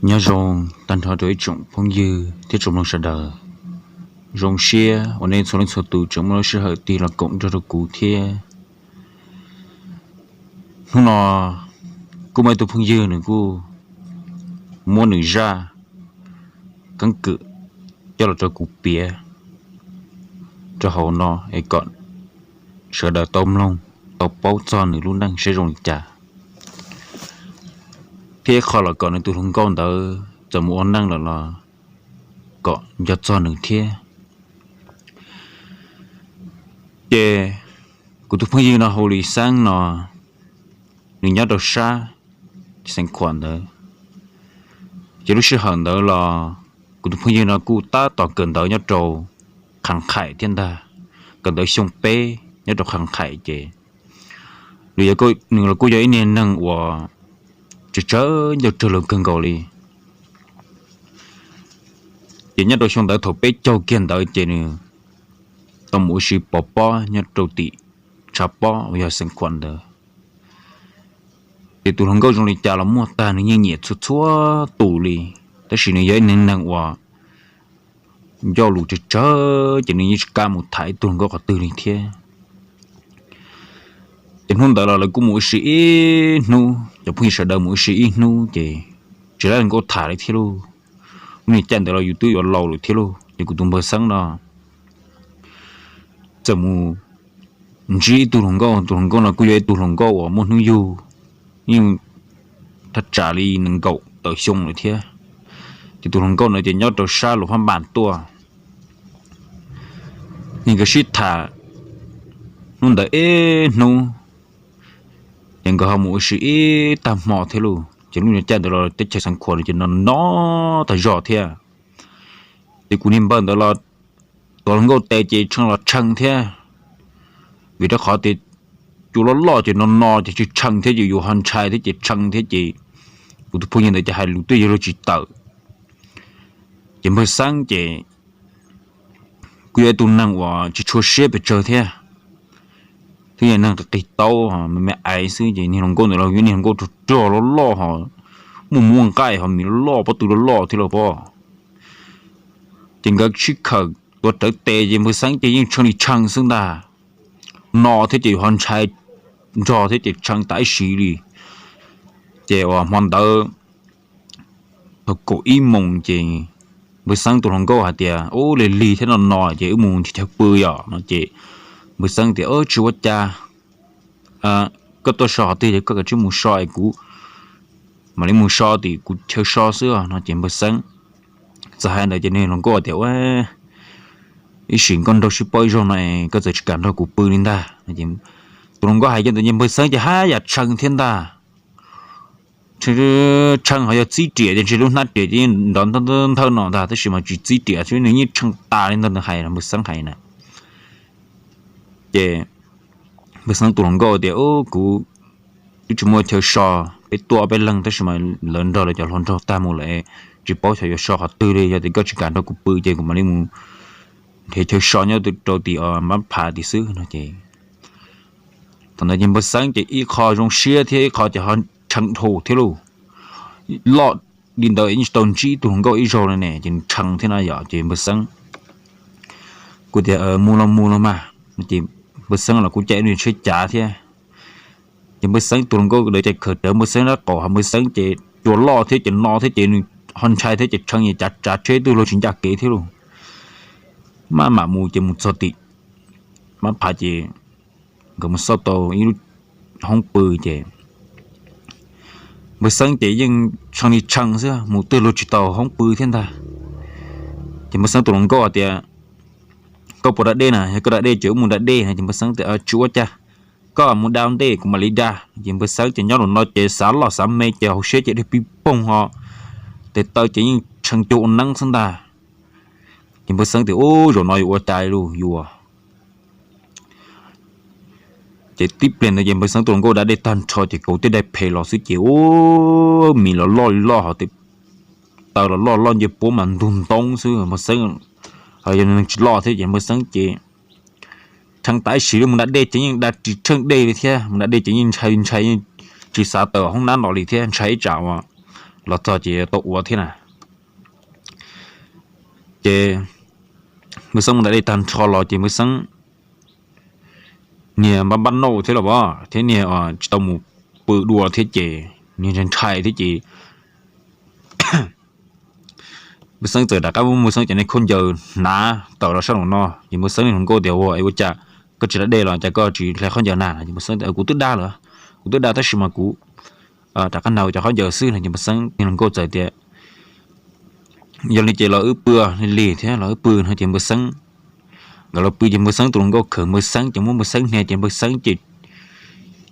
Nyob zoo tag nrho rau ib tsoom phooj ywg thiab tsoom mloog sawv daws. Zoo siab uas nej txhua leej txhua tus tseem muaj lub sij hawm tig los koom nrog rau kuv thiab. Hnub no kuj muaj ib tug phooj ywg nws kuj muab nws zaj keeb kwm coj los rau kuv piav rau hauv no es kom sawv daws tau mloog, tau paub txog nws lub neej seb zoo li cas, thiab ib qho los kom nws tus hluas nkauj ntawd txawm mus ua neej lawm los kom nco txog nws thiab. Ces kuv tus phooj ywg no hu li Xeeb no, nws nyob rau sab Xeev Khuam ntawd. Ces lub sij hawm ntawd los kuv tus phooj ywg no kuj tab tom kawm ntawv nyob rau Qhas Qhaim thiab ntag, kawm ntawv xyoo peb nyob rau Qhas Qhaim ces nws los kuj yog ib niag neeg uas tsawg tsawg ncauj tsawg lus kawg nkaus li. Ces nyob rau xyoo ntawd thaum peb caug kiag ntawd ces nws tau mus ua si pov pob nyob rau tim tshav pob uas yog Xeev Khuam ntawd. Ces tus hluas nkauj zoo li cas los muaj tag, nws yeej nyiam txhua txhua tus li, tab sis nws yog ib neeg neeg uas ncauj lus tsawg tsawg ces nws yeej tsis kam mus tham ib tug hluas nkauj qhov twg li thiab. Ces hnub ntawd los lawv kuj mus ua si ib hnub, cov phooj ywg sawv daws mus ua si ib hnub ces tsis lab hluas nkauj tham li thiab lauj. Lub niag caij ntawd los yus twb yuav laus lawm thiab lauj, ces kuv tus npawg Xeeb no txawm mus ntsib ib tug hluas nkauj. Tus hluas nkauj no kuj yog ib tug hluas nkauj uas muaj hnub yug, yeej thaj tsam li nees nkaum tawm xyoo lawm thiab. Ces tus hluas nkauj no ces nyob rau sab Luas Phab Npas tuaj. Ces nkawd sib tham hnub ntawd ib hnub, ces nkawd ho mus ua si ib tag hmo thiab lauj. Ces lub caij ntawd los teb chaws Xeev Khuam ces no no tag zog thiab. Ces kuv niag npawg ntawd los tuav hluas nkauj tes ces tshee los tshee thiab, vim rau qhov tias cua loj loj ces no no ces tshee tshee thiab ces yus ho ntshai thiab ces tshee thiab ces kuv tus phooj ywg ntawd ces hais lus twb yog luag tsis tawm. Ces npawg Xeeb ces kuj yog ib tug neeg uas tsis tshua siab pes tsawg thiab, twb yog neeg qis qis taub me me aiv xwb ces niag hluas nkauj ntawd los yog niag hluas nkauj rog rog loj loj ho muaj muaj nqaij ho mis loj loj pob tw loj loj thiab lauj pob. Ces nkawd sib khawm tuav rawv tes ces npawg Xeeb ces yeej tshee li tshee xwb ntag, no thiab ces yus ho ntshai nrog thiab ces tshee tas ib sim li. Ces uas hmo ntawd thaum kaum ib moos ces npawg Xeeb tus hluas nkauj hais tias, Ub, lig lig thiab no no ces wb mus nrhiav chaw pw yom no ces npawg Xeeb tias, Tsis ua cas, koj tuaj so qhov twg ces koj kav tsij mus so es kuv mam li mus so tim kuv chaw so xwb no ces npawg Xeeb txawm hais ntawd ces niag hluas nkauj tias, Ua ib sim nkauj nraug sib paub ib zaug no es koj txawm tsis kam nrog kuv pw li ntag. Tus hluas nkauj hais kiag ntawd ces npawg Xeeb ces haj yam tshee thiab ntag. Tshee ho yog txib riam ces ntshe lub hnab riam ces yeej nrov nthawj no ntag tab sis mas tsis txib riam xwb nws yeej tshee tas li ntag, nws hais, npawg Xeeb hais na. Ces npawg Xeeb tus hluas nkauj tias, Kuv twb tsis muaj chaw so, peb tuaj peb leeg tab sis mas lawv nrog lawv cov hluas nraug tag mus lawm, tsis paub xyov yuav so qhov twg li, yog tias koj tsis kam nrog kuv pw ces kuv mam li mus nrhiav chaw so nyob rau tim mab phav tim xwb no ces thaum ntawd ces npawg Xeeb ces ib qho zoo siab thiab ib qho ces ho tshee dhau thiab lauj. Loj li ntawd yeej tsis tau ntsib tus hluas nkauj ib zaug li ne ces nws tshee thiab na yom ces npawg Xeeb kuj tias, Mus los mus los mas. Ces npawg Xeeb los kuj caij nws tsheb cav thiab. Ces npawg Xeeb tus hluas nkauj ntawd ces khawm rawv npawg Xeeb lub qaum ho npawg Xeeb ces cua loj thiab ces no thiab ces nws ho ntshai thiab ces tshee ces cav tsav tsheb twb luag tsis ncaj kev thiab lauj. Maj mam mus ces mus txog tim mab phav ces nkawd mus xauj tau ib lub hoob pw ces npawg Xeeb ces yeej tshee li tshee xwb mus twg luag tsis tau hoob pw thiab ntag. Ces npawg Xeeb tus hluas nkauj hais tias, Koj puas da dej na? Yog koj da dej ces wb mus da dej no ces npawg Xeeb tias, Tsis ua cas, koj mus da ntej kuv mam li da. Ces npawg Xeeb ces nyob rau no ces xav loj xav me ces hauv siab ces dhia pib poog ho tes taw ces yeej tshee cuag ua neeb xwb ntag. Ces npawg Xeeb tias, Ub, zaum no yuav ua cas lauj yuav Ces tib pliag ntawd ces npawg Xeeb tus hluas nkauj da dej tag nrho ces kauv tej daim phem los xwb ces ub, mis los loj li loj ho taw los loj loj nce puab mas ntug ntoob xwb. Npawg Xeeb yog neeg tsis loj thiab ces npawg Xeeb ces tshee tas ib sim li mus da dej ces yeej da tsis tsheej dej li thiab, mus da dej ces yeej ntshai ntshai, yeej tsis xav tawm hoob nab los li thiab, ntshai ib tsam uas los txog ces tau ua thiab na. Ces Npawg Xeeb mus nram dej tag nrho los ces Npawg Xeeb niag npab npab nauj thiab los as thiab niag tsis tau mus pw dua thiab ces niag ntshai ntshai thiab ces Npawg Xeeb txawm rov qab muab Npawg Xeeb cov niag khaub ncaws hnav tawm los sab nraum no ces Npawg Xeeb niag hluas nkauj tias, Ua, ua cas koj tsis da dej los cas koj tsis hle khaub ncaws na? Ces Npawg Xeeb tias, Kuv twb da lawm, kuv twb da tab sis mas kuv rov qab hnav kuv cov khaub ncaws xwb no. Ces Npawg Xeeb niag hluas nkauj txawm tias, Yog li ces los wb pw li li thiab los wb pw no. Ces Npawg Xeeb nkawd los pw ces Npawg Xeeb tus hluas nkauj khawm Npawg Xeeb ces muab Npawg Xeeb hnia ces Npawg Xeeb ces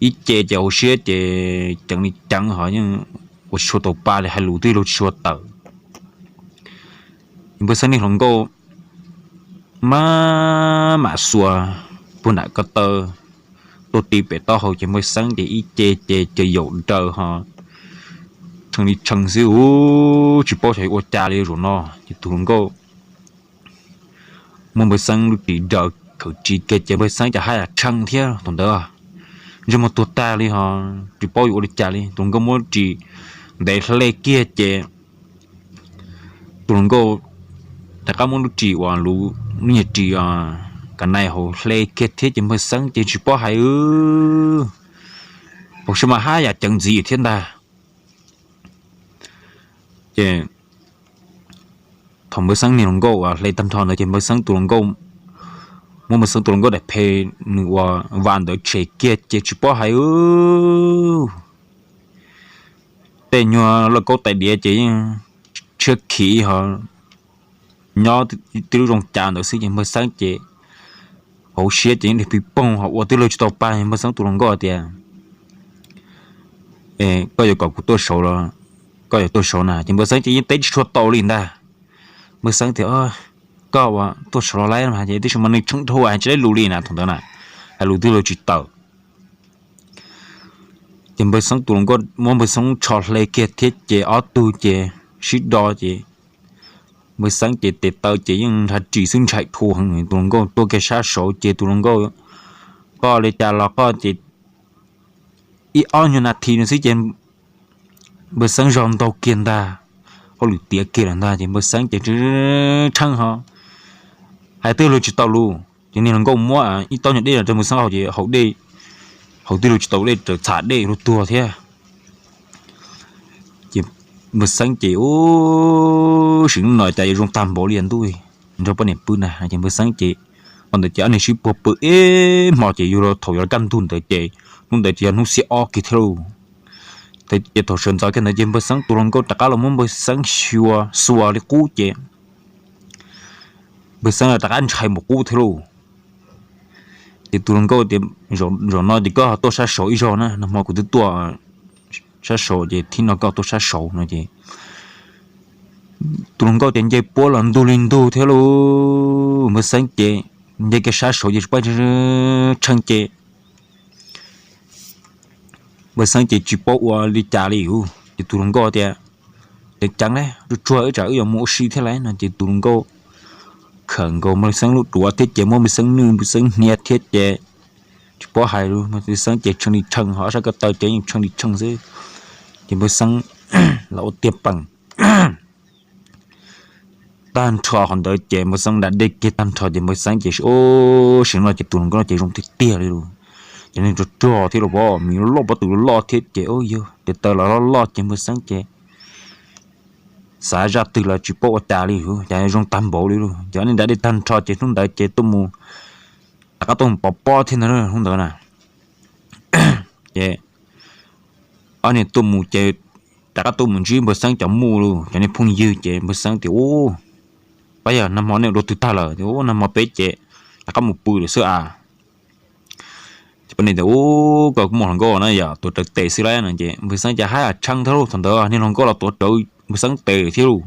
ib ce ces hauv siab ces ceev li ceev ho yeej ua tsis tshua tau pa li, hais lus twb luag tsis tshua tawm. Ces Npawg Xeeb niag hluas nkauj maj mam xuas puag nram ko taw tuaj ti pem taub hau ces Npawg Xeeb ces ib ce ces caws yaum daws ho tshee li tshee xwb, tsis paub xyov ua cas li zaum no. Ces tus hluas nkauj muab Npawg Xeeb lub ris daws khawm ris kiag ces Npawg Xeeb cas haj yam tshee thiab thaum ntawd, ntsej muag tuag tag li ho tsis paub yuav ua li cas li. Tus hluas nkauj muab ris ntev hle kiag ces tus hluas nkauj rov qab muab lub ris uas lub, lub nyuag ris ka nais hauv hle kiag thiab ces Npawg Xeeb ces tsis paub hais, hauv siab mas haj yam ceev ntxiv thiab ntag. Ces thaum Npawg Xeeb niag hluas nkauj uas hle tag nrho ntawd ces Npawg Xeeb tus hluas nkauj muab Npawg Xeeb tus hluas nkauj daim phe nws uas vam ntawd tshem kiag ces tsis paub hais, tej nyuag lauj kaub tais diav ces yeej tshiab khiv ho nyob tib lub zoo cas ntawd xwb ces Npawg Xeeb ces hauv siab ces yeej dig pig poog ho ua twb luag tsis tau pa. Npawg Xeeb tus hluas nkauj tias, Koj yuav kom kuv tuaj saud los koj yuav tuaj saud na? Ces Npawg Xeeb ces yeej teb tsis tshua tau li ntag. Npawg Xeeb tias, Koj ua tuaj saud los lawm mas, ces tab sis mas nws tshee dhau tsis laib lus li na thaum ntawd na, hais lus twb luag tsis tawm. Ces Npawg Xeeb tus hluas nkauj muab Npawg Xeeb tsho hle kiag thiab ces ob tug ces sib do ces Npawg Xeeb ces tes taw ces yeej nrhav ris xwb ntshai dhau heev. Tus hluas nkauj tuaj kiag sab saud ces tus hluas nkauj, koj li cas los koj ces ib ob nyuag nas this no xwb ces Npawg Xeeb zog ntaug kiag ntag, hauj lwm tiav kiag lawm ntag ces Npawg Xeeb ces tshee ho hais twb luag tsis tau lus. Ces niag hluas nkauj muab ib taub nyuag dej los rau Npawg Xeeb haus ces haus dej, haus twb luag tsis tau dej raws txham dej luag tuag thiab. Ces Npawg Xeeb ces, Ub, sim neej no cas yuav zoo tag npaum li ntuj, nrog poj niam pw na. Ces Npawg Xeeb ces, ua ntawd ces ob niag sib puag pw ib hmo ces yuav thaum yuav kaj ntug ntawd ces hnub ntawd ces yog hnub xiab ob kiag thiab lauj. Ces thaum sawv ntxov kiag ntawd ces Npawg Xeeb tus hluas nkauj rov qab los muab Npawg Xeeb xyuas xuas li qub ces Npawg Xeeb rov qab ntshai mus qub thiab lauj. Ces tus hluas nkauj tias, Zaum no ces koj tuaj sab saud ib zaug na, nag hmo kuv twb tuaj sab saud ces thib no koj tuaj sab saud no ces tus hluas nkauj ces nce puab los ntug li ntug thiab lauj. Npawg Xeeb ces nce kiag sab saud ces tsis paub, tshee ces Npawg Xeeb ces tsis paub ua li cas li. Ces tus hluas nkauj tias, Ceev ceev na, tsuag tsuag wb tsam wb yuav mus ua si thiab lauj no ces tus hluas nkauj khawm nkaus Npawg Xeeb lub duav thiab ces muab Npawg Xeeb nwj Npawg Xeeb hnia thiab ces tsis paub hais li, Npawg Xeeb ces tshee li tshee ho sab ko taw ces yeej tshee li tshee xwb. Ces Npawg Xeeb los ua tiag peem tag nrho qhov ntawd ces Npawg Xeeb da dej kiag tag nrho ces Npawg Xeeb ces, Ub, sim no ces tus hluas nkauj no ces zoo tiag tiag li lauj. Ces neeg tsuag tsuag thiab los pom me loj pob tw loj thiab ces, Ub, yog tes taw los loj loj ces Npawg Xeeb ces xav zaj twg los tsis paub ua cas li, cas zoo tag npaum li lauj. Ces ob niag da dej tag nrho ces hnub ntawd ces tuaj mus, rov qab tuaj mus pov pob thiab ntag hnub ntawd na. Ces ob niag tuaj mus ces rov qab tuaj mus ntsib Npawg Xeeb cov muj lauj, cov niag phooj ywg ces Npawg Xeeb tias, Ub, pab yog nag hmo nej ua dua twg tag lawm? Ub, nag hmo peb ces rov qab mus pw lawm xwb a. Ces pab ne tias, Ub, koj kuj muaj hluas nkauj na yom, tuav rawv tes xwb lauj no ces Npawg Xeeb ces haj yam tshee thiab lauj. Thaum ntawd niag hluas nkauj los tuav rawv Npawg Xeeb tes thiab lauj.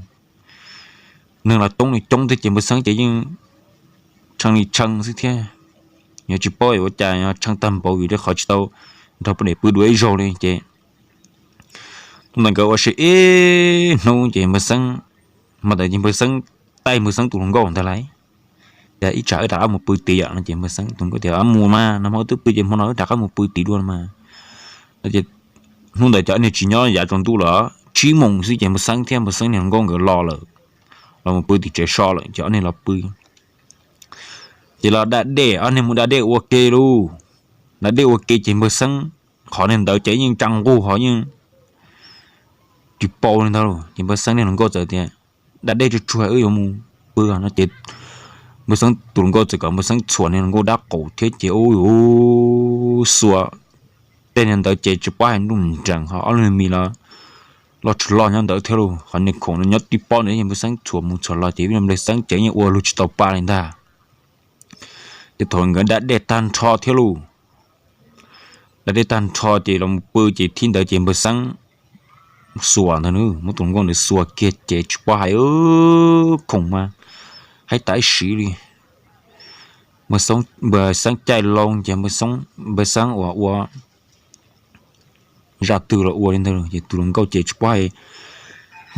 Neeg los coob li coob thiab ces Npawg Xeeb ces yeej tshee li tshee xwb thiab. Yog tsis paub yuav ua cas, yog tshee tag npaum vim rau qhov tsis tau nrog poj niam pw dua ib zaug li ces hnub ntawd nkawd ua si ib hnub ces Npawg Xeeb, hmo ntawd ces Npawg Xeeb taij Npawg Xeeb tus hluas nkauj ntag lauj, tias, Ib tsam wb rov qab mus pw tid yom no ces Npawg Xeeb tus nkauj tias, Mus mas, nag hmo wb twb pw ces hmo no wb rov qab mus pw tid dua mas. Ces hnub ntawd ces ob niag tsis nyob yav tsaus ntuj lawm, tsib moos xwb ces npawg Xeeb thiab npawg Xeeb niag hluas nkauj nkawd los lawm, los mus pw tim tsev so lawm ces ob niag los pw. Ces los da dej, ob niag mus da dej ua ke lauj. Da dej ua ke ces npawg Xeeb, qhov niag ntawd ces yeej tsa nqug ho yeej tsis paub li ntag lauj. Ces npawg Xeeb niag hluas nkauj txawm tias, da dej tsuag tsuag wb yuav mus pw no ces npawg Xeeb tus hluas nkauj txawm kom npawg Xeeb txhuam niag hluas nkauj dab qaum thiab ces ub yuav xuas tej niag ntawd ces tsis paub hais nruj nrees ho ob lub mis los loj tsis loj nyob ntawd thiab lauj. Qhov niag khoom no nyob tib pob ntawd ces npawg Xeeb txhuam mus txhuam los ces npawg Xeeb ces yeej ua lug tsis tau pa li ntag. Ces thaum nkawd da dej tag nrho thiab lauj, da dej tag nrho ces los pw ces thib ntawd ces npawg Xeeb xuas ntag, muab tus hluas nkauj ntawd xuas kiag ces tsis paub hais, khoom mas haib tas ib sim li. Npawg Xeeb caij loo ces npawg Xeeb ua ua zaj twg los ua li ntawd ces tus hluas nkauj ces tsis paub hais,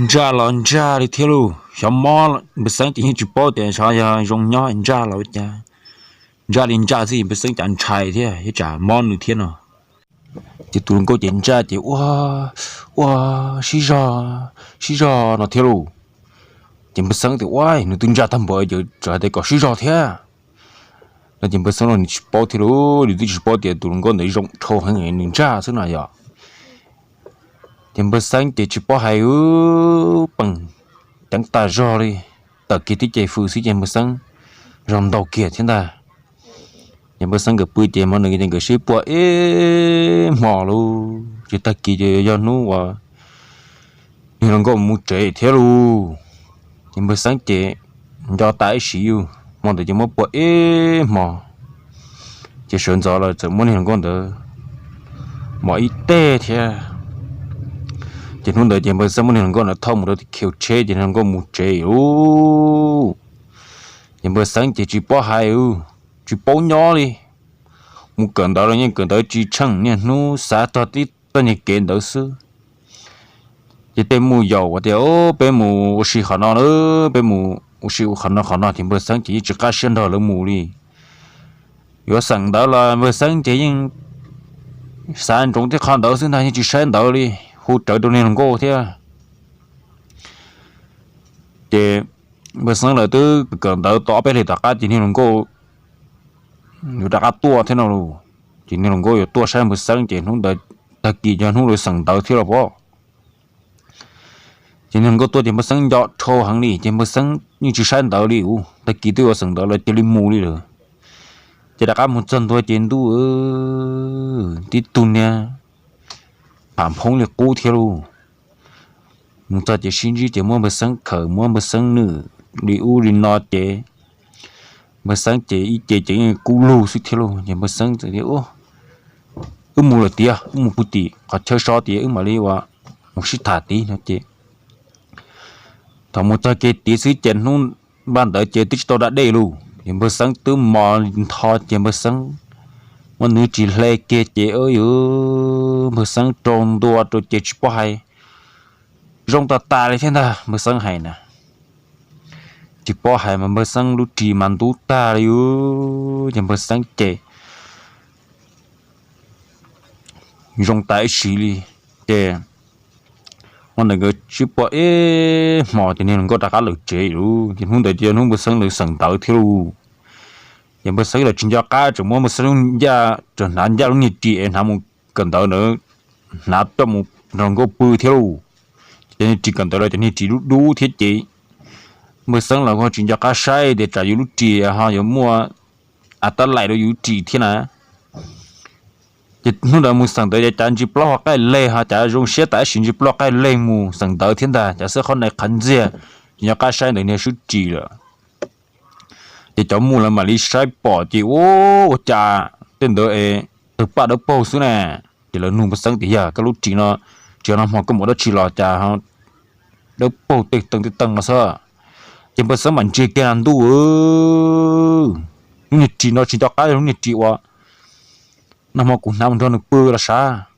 ntsaj los ntsaj li thiab lauj. Xyov mob, npawg Xeeb ces yeej tsis paub tias xyov yog zoo nyob ntsaj los cas, ntsaj li ntsaj xwb ces npawg Xeeb cav ntshai thiab thiab tsam mob nws thiab no. Ces tus hluas nkauj ces ntsaj ces ua, ua sib zog, sib zog no thiab lauj. Ces npawg Xeeb tias ua nws twb ntsaj tag npaum ces tseem hais tias kom sib zog thiab no ces npawg Xeeb los nws tsis paub thiab lauj, nws twb tsis paub tias tus hluas nkauj ntawd zoo dhau heev nws ntsaj xwb no yom. Ces npawg Xeeb ces tsis paub hais, peem ceev tas zog li, tawm kiag tib ce fws xwb ces npawg Xeeb zog ntaug kiag thiab ntag. Ces npawg Xeeb nkawd pw ces hmo ntawd ces nkawd sib puag ib hmos lauj, ces tag kis ces yog hnub uas niag hluas nkauj mus tsev thiab lauj. Ces npawg Xeeb ces nco tas ib sim yuj, hmo ntawd ces muab puag ib hmos, ces sawv ntxov los txawm muab niag hluas nkauj ntawd mos ib teg thiab. Ces hnub ntawd ces npawg Xeeb muab niag hluas nkauj ntawd thauj mus rau tim khiv tsheb ces niag hluas nkauj mus tsev lauj. Ces npawg Xeeb ces tsis paub hais, tsis paub nyob li, mus kawm ntawv los yeej kawm ntawv tsis tsheej, niaj hnub xav txog tib txoj niag kev ntawd xwb. Ces tej mus yaum uas tias peb mus ua si qhov no na, peb mus ua si ua qhov no qhov no ces npawg Xeeb ces yeej tsis qab siab nrog lawv mus li. Yuav xeem ntawv los npawg Xeeb ces yeej xav ntsoov tej qho ntawd xwb ntag, yeej tsis saib ntawv li, hu rawv rau niag hluas nkauj thiab. Ces npawg Xeeb lawv twb kawm ntawv tau ob peb hlis tom qab ces niag hluas nkauj yuav rov qab tuaj thiab no lauj. Ces niag hluas nkauj yuav tuaj saib npawg Xeeb ces hnub ntawd tag kis yog hnub lawv xeem ntawv thiab los pob. Ces niag hluas nkauj tuaj ces npawg Xeeb nco dhau heev li ces npawg Xeeb yeej tsis saib ntawv li, ua tag kis twb yuav xeem ntawv lawv cia li mus li lawm. Ces rov qab mus txog ntua ces ntuj, tib tug niag pham phoob li qub thiab lauj. Mus txog ces sib ntsib ces muab npawg Xeeb khawm muab npawg Xeeb nws li ub li no ces npawg Xeeb ces ib ce ces kub lug xwb thiab lauj. Ces npawg Xeeb tias, wb mus lawm tiag, wb mus pw tim qhov chaw so tias wb mam li ua mus sib tham tid no ces thaum mus txog kev tid xwb ces hnub npaj ntawd ces twb tsis tau da dej lauj. Ces npawg Xeeb twb mos ntho ces npawg Xeeb muab nws ris hle kiag ces yuav npawg Xeeb rau ntua rau ces tsis paub hais, zoo tas tas li thiab ntag npawg Xeeb hais na. Tsis paub hais mas npawg Xeeb lub ris mas ntub tag li ub ces npawg Xeeb ces zoo tas ib sim li. Ces ua ntawd nkawd sib puag ib hmos ces niag hluas nkauj rov qab lawm tsev lauj. Ces hnub ntawd ces hnub npawg Xeeb lawv xeem ntawv thiab lauj. Ces npawg Xeeb lawv tsis nco qab tseem muab npawg Xeeb lub ncaj, tseem hnav ncaj lub niag ris es hnav mus kawm ntawv ntawd, hnav coj mus nrog nkauj pw thiab lauj. Ces niag ris kawm ntawv los cov niag ris dub dub thiab ces npawg Xeeb los ho tsis nco qab saib tias tsam yus lub ris ho yuav muaj av tab laim rau yus lub ris thiab na. Ces hnub ntawd mus xeem ntawv ces cav ntsis plaub ho qaij leg ho cav zoo siab tas ib sim ntsis plaub qaij leg mus xeem ntawv thiab ntag, cav xwb qhov nai qhav ntxiag, tsis nco qab saib ntawd niag swb ris lawm. Ces cov mus lawv mam li saib pom ces ua, ua cas tej ntawd es tawg paj dawb paug xwb na. Ces lawv nug npawg Xeeb tias, yog koj lub ris no, tsis yog nag hmo koj mus dab tsi los cas dawb paug tej teev tej teev no xwb. Ces npawg Xeeb mam ntsia kiag na ntuj, lub niag ris no tsis nco qab yog lub niag ris uas nag hmo kuv hnav mus nrog nws pw los sav.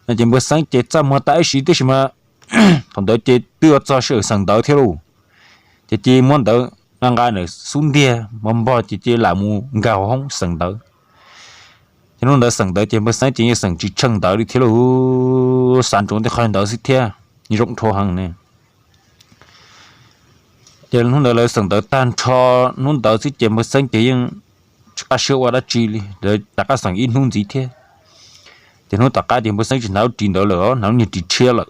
Ces npawg Xeeb ces txaj muag tas ib sim tib si mas thaum ntawd ces twb yuav txog sij hawm xeem ntawv thiab lauj. Ces cia muab ntawv nqa nqa ntawm xub ntiag npog npog ces cia lam mus nkag hauv hoob xeem ntawv. Hnub ntawd xeem ntawv ces npawg Xeeb ces yeej xeem tsis tsheej ntawv li thiab lauj, xav ntsoov tej qhov ntawd xwb thiab, zoo dhau heev ne. Ces hnub ntawd lawv xeem ntawv tag nrho, hnub ntawd xwb ces npawg Xeeb ces yeej tsis qab siab ua dab tsi li, lawv rov qab xeem ib hnub ntxiv thiab. Ces hnub tom qab ces npawg Xeeb tsis hnav lub ris ntawd lawm, hnav lub niag ris tshiab lawm.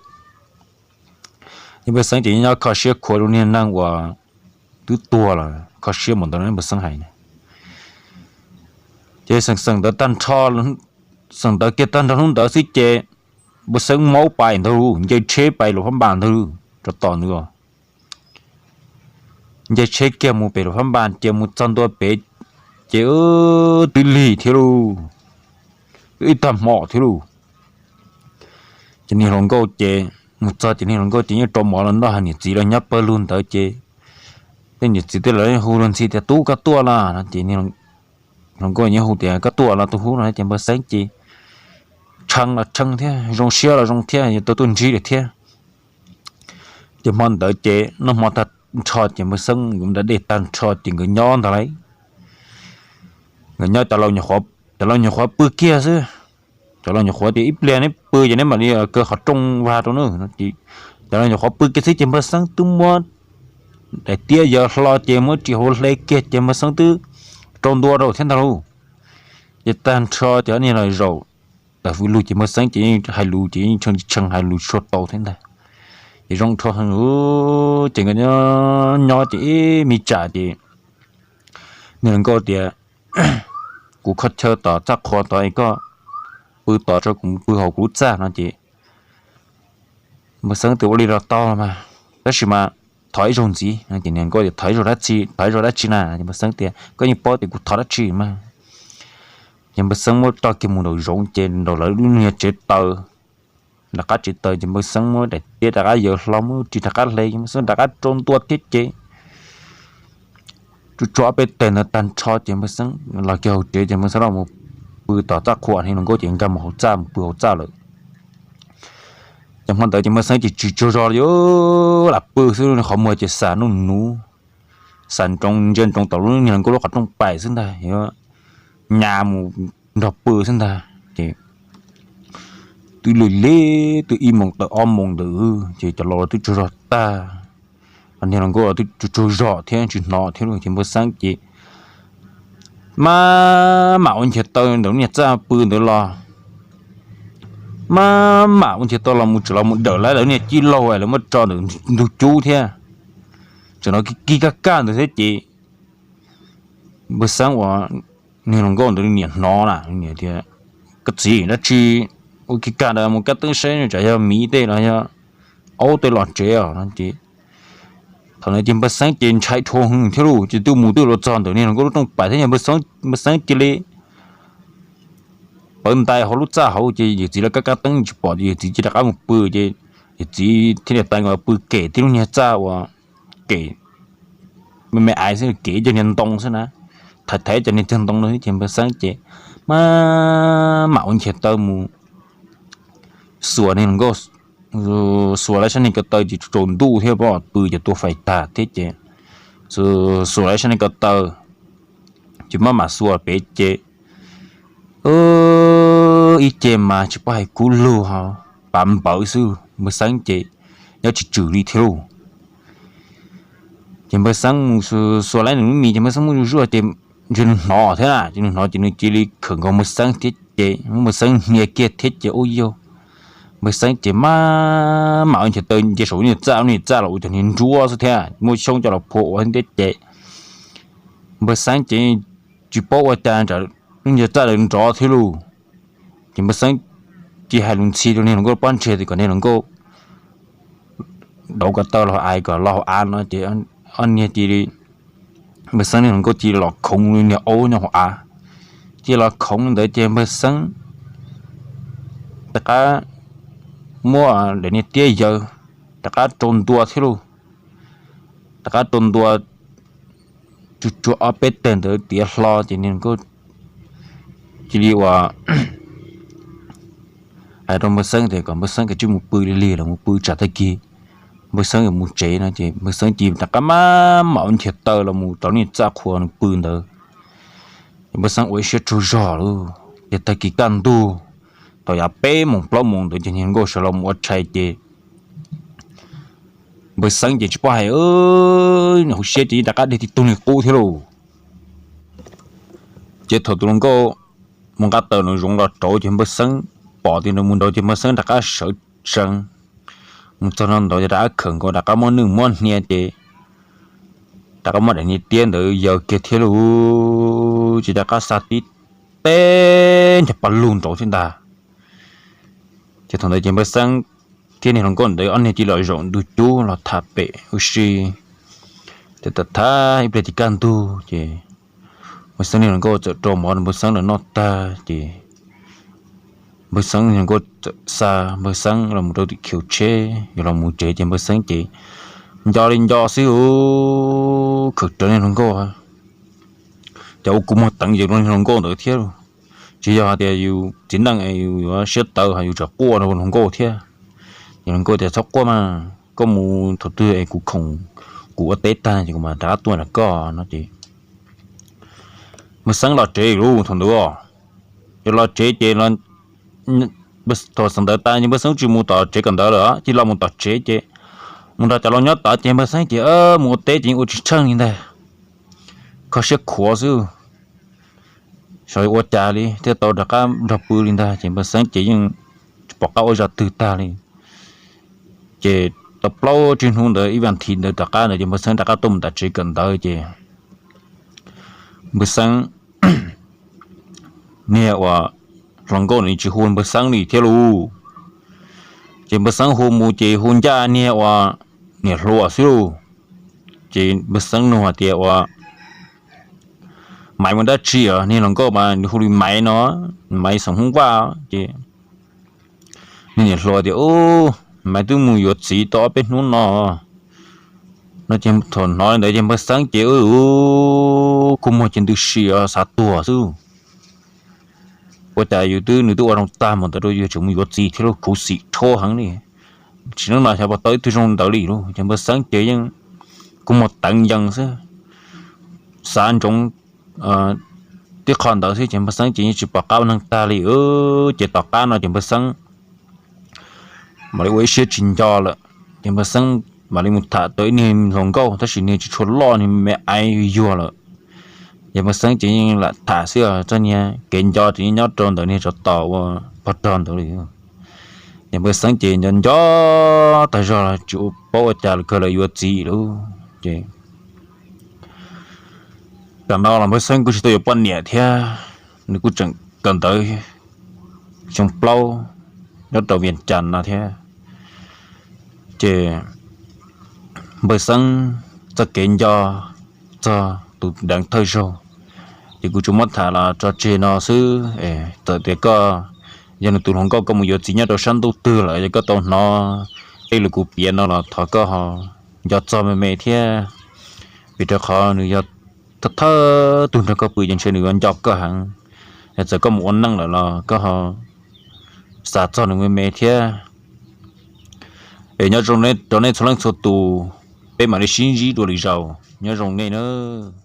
Ces npawg Xeeb ces nyob kho siab khuav rau niag neeg uas twb tuag los kho siab mus ntawd npawg Xeeb hais. Ces xeem xeem ntawv tag nrho, xeem ntawv kiag tag nrho hnub ntawd xwb ces npawg Xeeb maub pais ntag, nce tsheb pais Luas Phab Npas ntag, rau tom ntawd. Nce tsheb kiag mus pem Luas Phab Npas ces mus txog ntua pem ces twb lig thiab lauj, twb ib tag hmo thiab lauj. Ces niag hluas nkauj ces mus txog ces niag hluas nkauj ces yeej rau mov los noj, niam txiv los nyob pawg lug ntawd ces tej niam txiv tej los hu luag ntxhi tias tub koj tuaj los no ces hluas nkauj yeej hu tias koj tuaj los tus hub no ces npawg Xeeb ces tshee los tshee thiab zoo siab los zoo thiab, yuav tau tuaj ntsib lawm thiab. Ces hmo ntawd ces noj hmo tag nrho ces npawg Xeeb yuav da dej tag nrho ces nkawd nyob ntag lauj. Nkawd nyob, cov laus nyuam qhuav pw kiag xwb. Cov laus nyuam qhuav tias ib pliag neb pw ces neb mam li kaw qhov rooj vag rau na. Cov laus nyuam qhuav pw kiag xwb ces npawg Xeeb twb muab daim tiab yawg hlo ces muab ris hauv hle kiag ces npawg Xeeb twb rau ntua rau thiab ntag lauj. Ces tag nrho ces ob niag los zaum tas fw lug ces npawg Xeeb ces yeej hais lus ces yeej tshee tshee hais lus tsis tshua tau thiab ntag. Ces zoo dhau heev, ces nkawd nyob ces ib me tsam ces niag hluas nkauj tias kuv kho chaw tom txaj qhua tod es koj pw tod tso kuv mus pw hauv kuv lub txaj no ces npawg Xeeb tias ua li los tau mas, tab sis mas thov ib zaug ntxiv no ces niag hluas nkauj tias thov ib zaug dab tsi, thov ib zaug dab tsi na? Ces npawg Xeeb tias koj yeej paub tias kuv thov dab tsi mas. Ces npawg Xeeb muab coj kiag mus nraum zoov ces nraum lawv lub niag tsev taws, nram qab tsev taws ces npawg Xeeb muab daim tiab rov qab yawg hlo muab ris rov qab hle ces npawg Xeeb rov qab rau ntua thiab ces tsuas tsuas ob peb teg ntawd tag nrho ces npawg Xeeb los kiag hauv tsev ces npawg Xeeb los mus pw tom txaj qhua, niag hluas nkauj ces nkag mus hauv txaj mus pw hauv txaj lawm. Ces hmo ntawd ces npawg Xeeb ces tsis tsaug zog li, lam pw xwb, qhov muag ces xam nuj nuv, xam ntsoov ntsia ntsoov tom lub niag hluas nkauj lub qhov rooj pais xwb ntag, nyas mus nrog pw xwb ntag. Ces twb lig lig twb ib moos tawm ob moos ntawd ces cov laus los twb tsaug zog tag, niag hluas nkauj los twb tsaug zog thiab tsis hnov thiab lauj. Ces npawg Xeeb ces maj mam ua nchias taw ntawm lub niag txaj pw ntawd los, maj mam ua nchias taw los mus tseem los mus dawm lawv lub niag cib laug lawv muab tso ntawm ntug cub thiab, tseem hnov kig kig kaj kaj ntawd thiab ces npawg Xeeb uas niag hluas nkauj ntawd niam hnov na, niam tias koj txiv dab tsi ua kig kaj ntawd, mus kab teeb saib tsam yog miv tej los yog aub tej los tsev os no ces thaum ntawd ces npawg Xeeb ces ntshai dhau heev thiab lauj. Ces twb mus twb los txog ntawm niag hluas nkauj lub rooj pais thiab, npawg Xeeb cia li pawv ntais hauv lub txaj hauv ces yawm txiv lawv kab kab teeb tsis pom ces yawm txiv cia li rov qab mus pw ces yawm txiv thiaj li tais nkawd pw kem tib lub niag txaj uas kem me me ais xwb, kem ib cov niag ntoo xwb na, thaiv thaiv ib cov niag cag ntoo no xwb ces npawg Xeeb ces maj mam ua nchias taw mus xuas niag hluas nkauj, xuas lawv sab niag ko taw ces tsaus ntuj thiab pw ces tua fais tag thiab ces xuas lawv sab niag ko taw ces maj mam xuas pem ces ib ce mas tsis paub hais kub lug ho, pav npawv xwb. Npawg Xeeb ces nyob tsis tswm li thiab lauj. Ces npawg Xeeb mus xuas lawv nws lub mis ces npawg Xeeb muab zuj zuaj ces ntshe nws hnov thiab na, ces nws hnov ces nws cia li khawm nkaus npawg Xeeb thiab ces muab npawg Xeeb hnia kiag thiab ces ua yog npawg Xeeb ces maj mam ua nchias taw nce saum lub niag txaj, lub niag txaj los ua cov niag nruab xwb thiab muaj xyoob coj los phua ua thiab ces npawg Xeeb ces tsis paub ua cas nram lub niag txaj lawv nrov thiab lauj. Ces npawg Xeeb cia hais lus ntxhi rau niag hluas nkauj pob ntseg tias kom niag hluas nkauj dauv ko taw los hauv av, kom los hauv av no ces ob niag cia li, npawg Xeeb niag hluas nkauj cia li los khoov li niag aub nyob hauv av. Cia li los khoov li ntawd ces npawg Xeeb rov qab muab daim niag tiab yaws rov qab rau ntua thiab lauj. Rov qab rau ntua tsuag tsuag ob peb teg ntawd tiav hlo ces niag hluas nkauj cia li ua hais rau npawg Xeeb tias kom npawg Xeeb kav tsij mus pw li lig los mus pw tsam tag kis npawg Xeeb yuav mus tsev no ces npawg Xeeb cia li rov qab maj mam ua nchias taw los mus rau lub niag txaj qhua nws pw ntawd. Ces npawg Xeeb ua ib siab tsaug zog lauj, Ces tag kis kaj ntug, thaum yav peb moos plaub moos ntawd ces niag hluas nkauj sawv los mus ua tshais ces npawg Xeeb ces tsis paub hais, hauv siab ces rov qab dhia tib tug li qub thiab lauj. Ces thaum tus hluas nkauj mus nqa taws nraum zoov los rauv ces npawg Xeeb pom tias nws mus nraud ces npawg Xeeb rov qab sawv tsees mus txog nraud ces rov qab khawm nkaus rov qab muab nwj muab hnia ces rov qab muab daim niag tiab ntawd yaws kiag thiab lauj, ces rov qab xa tib teg nrog paj lug nraud thiab ntag. Ces thaum ntawd ces npawg Xeeb thiab niag hluas nkauj ntawd ob niag cia li los zaum ntug cub los tham pem ua si. Ces tau tham ib pliag ces kaj ntug ces npawg Xeeb niag hluas nkauj txawm rau mov rau npawg Xeeb lawv noj tag ces npawg Xeeb niag hluas nkauj txawm xa npawg Xeeb los mus rau tim khiv tsheb yuav los mus tsev ces npawg Xeeb ces nco li nco xwb, khawm rawv niag hluas nkauj, cas ua kua muag teev yees rau niag hluas nkauj ntawd thiab lauj. Tsis yog hais tias yus txiv neej yus yuav siab tawv ho yus tseem quaj rau hluas nkauj thiab. Ces hluas nkauj tias txhob quaj mas, koj mus thaum twg es kuv khoom kuv ua teb tag ces kuv mam rov qab tuaj nram koj no ces npawg Xeeb los tsev lauj thaum ntawd. Ces los tsev ces thaum xeem ntawd tas ces npawg Xeeb tsis mus tom tsev kawm ntawv lawm, cia li los mus tom tsev ces mus nrog cov laus nyob tod ces npawg Xeeb ces mus ua teb ces yeej ua tsis tsheej li ntag, kho siab khuav xwb. Xyov ua cas li thiaj tau rov qab nrog pw li ntag ces npawg Xeeb ces yeej tsis pom qab ua zaj twg tag li. Ces tau plaub tsib hnub ntawd ib vas thiv ntawd tom qab ntawd ces npawg Xeeb rov qab tuaj mus tom tsev kawm ntawv ces npawg Xeeb, niag uas hluas nkauj nws tsis hu npawg Xeeb li thiab lauj. Ces npawg Xeeb hu mus ces hu ncaj niag uas niam hluas xwb lauj. Ces npawg Xeeb nug hais tias uas Maiv mus dab tsi os? Niag hluas nkauj mas nws hu li Maiv no, Maiv xeem Hmoob Vaj. Ces niag niam hluas tias Maiv twb mus yuav txiv tau ob peb hnub no no ces thaum hnov li ntawd ces npawg Xeeb ces kua muag ces ntws si xav tuag xwb. Ua cas yus twb, nws twb ua zoo tag mus ntawd rau yus tseem mus yuav txiv thiab lauj, khuv xim rhuav heev li. Tsis hnub no xyov puas tau ib tug zoo ntawd li lauj. Ces npawg Xeeb ces yeej kua muag teev yees xwb, xav ntsoov tib qho ntawd xwb ces npawg Xeeb ces yeej tsis pom qab ua neeg tag li. Ces tom qab no ces npawg Xeeb mam li ua ib siab tsis nco lawm. Ces npawg Xeeb mam li mus tham tau ib niag hluas nkauj tab sis niag tsis tshua loj, niag me aiv yuag lawm. Ces npawg Xeeb ces yeej lam tham xwb, txoj niag kev nco ces yeej nyob rau ntawm niag tsov tos ua pog rog ntawd li. Ces npawg Xeeb ces nco nco tag zog tsis paub ua cas li, kawg lawv yuav txiv lauj. Ces tam no los npawg Xeeb kuj tsis tau yuav poj niam thiab, nws kuj tseem kawm ntawv xyoo plaub nyob rau Vias Cas no thiab. Ces npawg Xeeb txoj kev nco txog tus deev thawj zaug ces kuv tsuas muab tham los tso tseg no xwb. Txawm tias koj yog nws tus hluas nkauj, koj mus yuav txiv nyob rau sab ntuj twg lawm, yog koj tau hnov tej lus kuv piav no los thov koj ho nco txog me me thiab, vim rau qhov nws yog thawj thawj tug nrog koj pw ces ntshe nws yuav nco koj heev. Txawm koj mus ua neej lawm los koj ho xav txog nws me me thiab. Es nyob zoo rau nej txhua leej txhua tus, peb mam li sib ntsib dua lwm zaus, nyob zoo nej nawb.